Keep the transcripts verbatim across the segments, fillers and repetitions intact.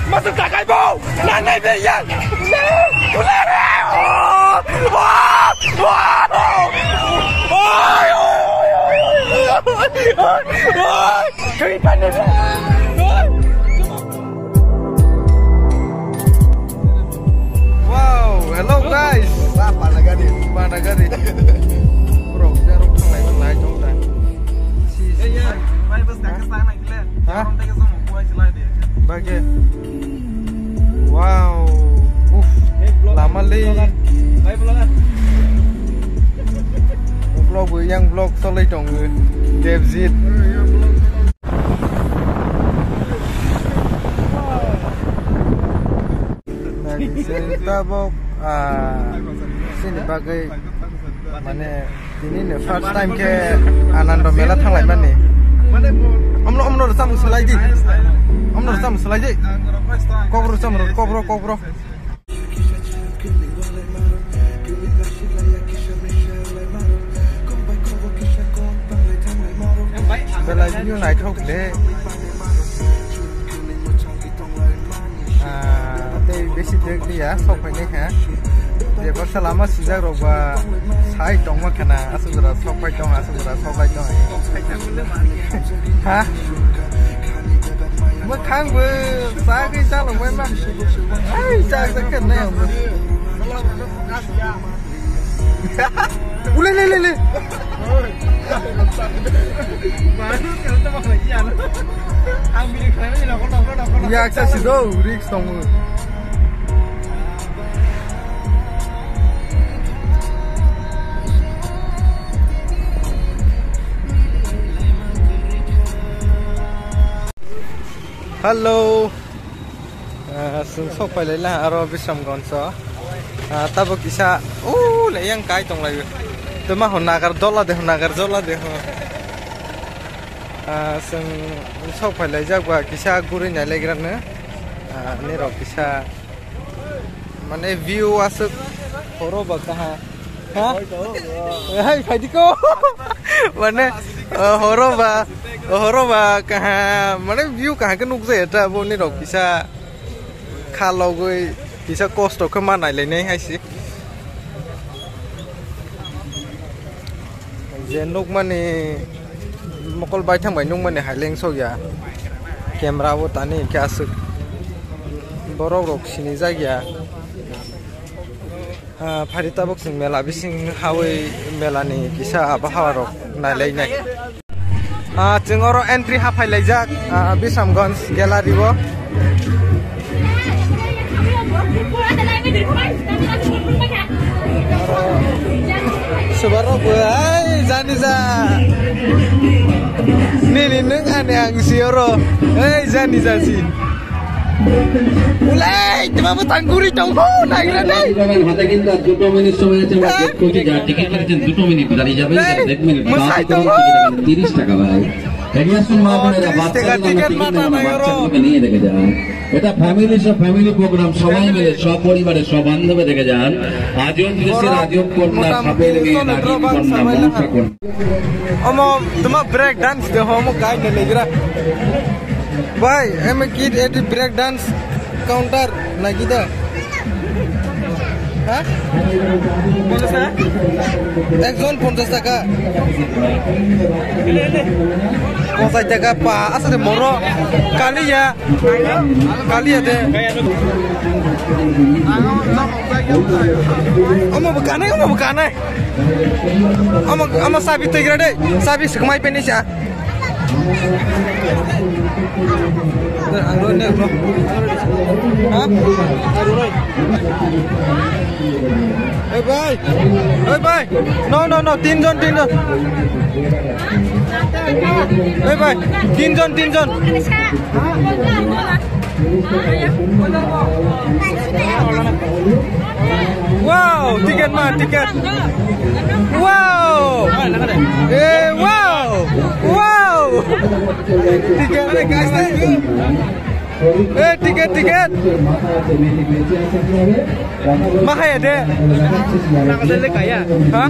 Masuk takai bau. Nanai berian. Wow, hello guys. Wah, panagari. Panagari. Bro, kita rok thanglai man lai tong ta. Si, si. Ha? Bage. Wow. Uff. Lama le. Vlog bo yang vlog cholai tongo. Devjit. Tabok, ah, sini bagwi, mane, tini ni first time khe Anando Mela thanglai mani. Omno, omno rwchapmung swlai di. Omno rwchapmung swlai di. Kokbro rwchapmung rw, kokbro, kokbro. Belai view naithok de. Ah, tei besi dek liya, sok phainai kha. Je baksa lama sijak rok ba sai tongma khana, asuk jora sok phai tong, asuk jora sok phai tong. Ha? Mwkhang bo sagwi chalok bai ma. Ai, chak chak khe nai ang bo. Ule le le le. Yaksa sido risk tongo. Hello. Ah, chwng sok phailai la aro Bisramganj o. Ah, tabok kisa, o, le yang kai tong lai. Tuma ho nagar dola de, ho nagar dola de ho. Ah, chwng sok phailai jak ba kisa guri nai lai gra no. Ah, nirok kisa mane view aswk horo ba kaha. Ha? Hai, phaidi ko. Mane, uh, horo ba, horo ba kaha, mane view kaha ke nukjaya ta bo nirok kisa khalogwi, kisa kosto khe ma nailainai hai se. Je nukmani mokol baithang bai nukmani hai lengsokya. Camera bo tani khe aswk. Borok rok sinijak ya. Ah, phari tabuk chwng mela bising hawi melani kisa abahawa rok nailainai. Ah, chwng oro entry haphai laijak, ah, Bisramganj gallery o. Subarok bo, ai, jani ja. Nini nwng ani ang si oro. Ai, jani ja si. Ulai, tuma bo tangkuri tong ho, nagira dai. হাতে কিন্তু আর দুটো মিনিট সময় আছে, আমরা চেক করছি, যার টিকিট কেটেছেন দুটো মিনিট, গাড়ি যাবে, এই, দেড় মিনিট, মশাই বাস তো করুন, টিকিট এখানে তিরিশ টাকা ভাই। এগিয়ে আসুন মা বোনেরা, তিরিশ টাকা বাচ্চাগুলো টিকিট নিয়ে রেখে যান। এটা ফ্যামিলি সব ফ্যামিলি প্রোগ্রাম, সবাই মিলে সপরিবারে সবান্ধবে রেখে যান। আজব দেশের আজব কন্যা, সাপের মেয়ে, নাগিন কন্যা, মনসা কন্যা। Omo, tuma break dance de homo kai de legra. Bhai, eme kit eti break dance counter na kita? Ha? Ponchash taka? Ekjon ponchash taka. Ponchash taka pa, asa de moro. Kaliya. Kaliya de. Omo bo kanai, omo bo kanai. Omo, omo sabi tegra de. Sabi sekmai peni sa. Hey bhai, hey bhai, no, no, no, tinjon, tinjon. Hey bhai, tinjon, tinjon. Wow, ticket ma, ticket. Wow. Eh, wow. Wow. Ticket. Eh, ticket, ticket. Mahaya de. Ha?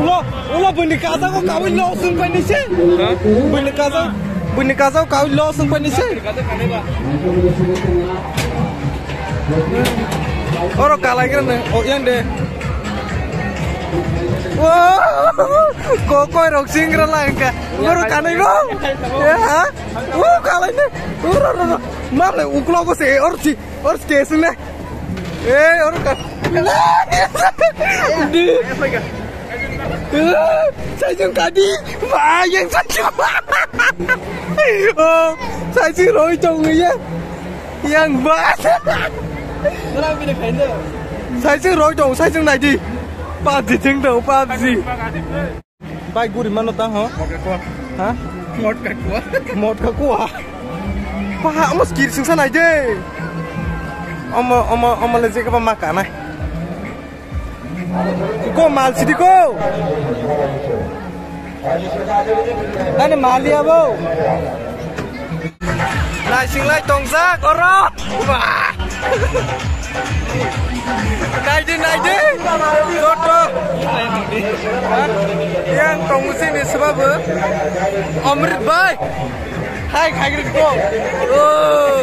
Ulo, ulo bini kaza ko kawin lo sun pani se. Ha? Bini kaza. Buini kajao kaui lo swng paini se. Oro kalai gra nang o yang de. Wo, kokoi rok singra lai ka. Oro kanai bo. Ya ha? Wo kalai ne. Oro ro ro. Male uklo ko se or si or si ke sung ne. Eh, oro ka. Di. Saijung kadi, ba, yang saijung. Oh, saijung roi tong ya. Yang ba. Saijung roi tong, saijung nai di. PUBG thing tong, PUBG. Bai guri mano ta ho? Motka kuwa. Ha? Motka kuwa. Motka kuwa. Pa, omo skir singsa nai de. Omo, omo, omo le jekaba maka nai. Ko mal sidi ko. Ani mali abo. Naising lai tongjak oro. Wah. Naidi, naidi. Joto. Yang tongo sini sebab Amrit bhai. Hai, khai gri ko. Oh.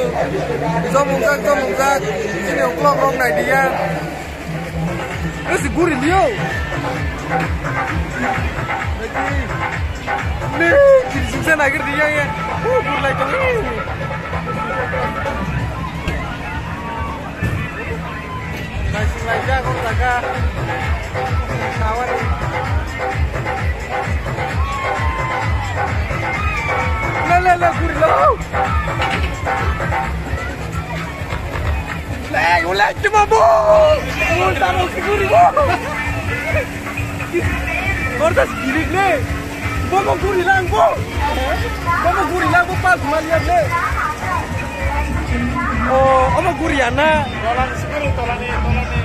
Jomungjak, jomungjak. Sini uklok rok naidi ya. Ese guri liyo. Ne, kiri singsa nagir diya ya. Uh, gurlai tong. Naising laijak o jaga. Sawari. Le, le, le, guri lo. Leng, ulai cuma bo. Ulta mo siguri bo. Kortas girik ne. Bomo guri lang bo. Bomo guri lang bo pas maliat ne. Oh, omo guri ya na. Tolan siguri, tolani, tolani.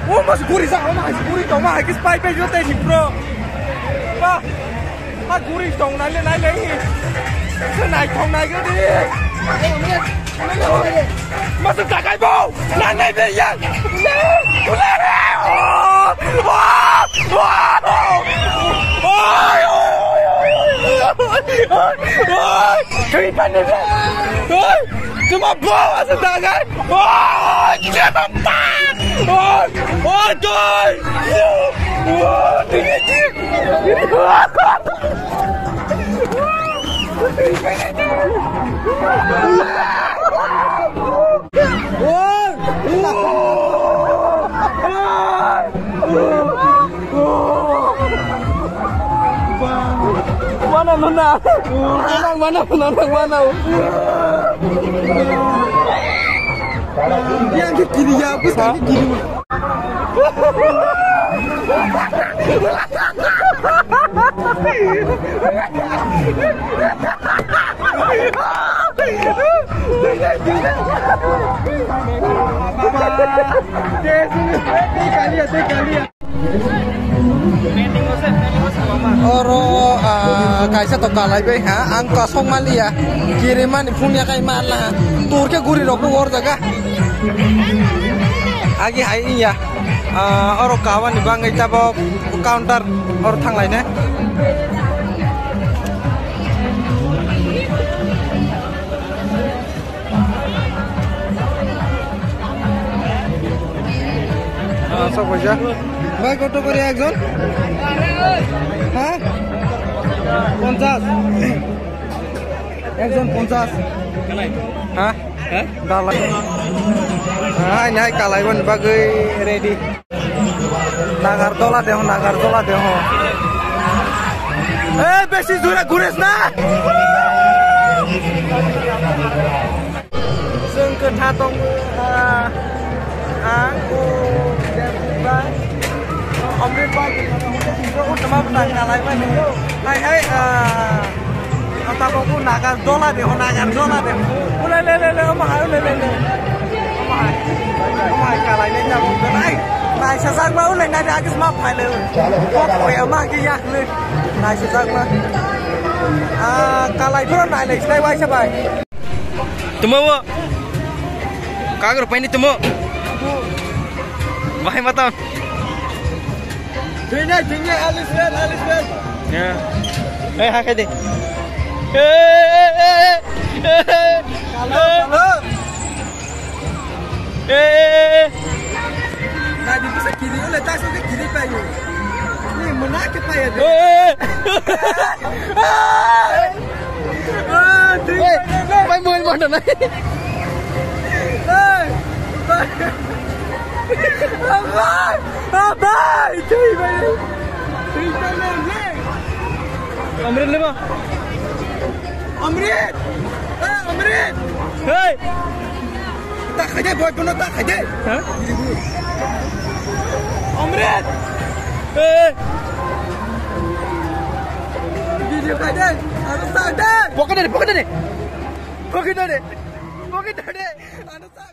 Oh, mas guri sa, omo mas guri to, ma kis pai pai jote ni pro. Pa. Ha guri tong nai le nai le. Se nai tong nai gadi. Masuk takai bo. Nai nai be ya. Oi, oi, oi, oi, oi, oi, oi. Kami pandai be. Oi, cuma bawa sedangan. Oi, kita tempat. Oi, oi, doi. Oi, tinggi, tinggi. Mana, mana? Mana, mana, mana, mana? Yang kiri ya, bus kaki kiri. Oro, ah, kaisa to kalai bai ha, ang kasong maliya, kirimani phungya kai mala, turke guri rok bo or jaga. Agi hai iya. Ah, oro kawani bangwi tabok counter oro thanglaina. Ah, sok paisa. Bhai, কত করে একজন? হ্যাঁ? পঞ্চাশ। একজন পঞ্চাশ। হ্যাঁ? Dalai. Hai, nai kalai ban bagwi ready. Nagar dola deho, nagar dola deho. Eh, besi jura gures na. Sengke thatong, ah, ang, oh, Amrit bai, utama bwtang kalai mani. Hai, hai, ah, tabok bo nagar dola de, o nagar dola de. Ulai le, le, le, omo hai, ulai le, le. Omo hai. Omo hai kalai le, tabok bo nai. Nai sajak ma, ulai nai de, agis ma phai le. Kok koya ma, agi yak le. Nai sajak ma. Ah, kalai phoro nai le, sinai waisa bai. Tumo wo. Kagro paini tumo. Bahai mata. Thwinai, thwinai, alis ber, alis ber. Ya. Eh, ha, kede. Eh, eh, eh, eh, eh. Kalo, kalo. Eh, eh, eh, eh. Nadi bisa kiri, oleh tas oke kiri payu. Ni mana ke payu? Eh, eh, eh. Ah, ding, ding, ding. Pai mo mo na. Hey. Abai! Abai! Jai bai! Amrit le ba? Amrit! Eh, Amrit! Hey! Ta khai de, boy, bono ta khai de. Ha? Amrit! Hey! Video khai de, aro sa de. Pocket de, pocket de. Pocket de. Pocket de. Aro sa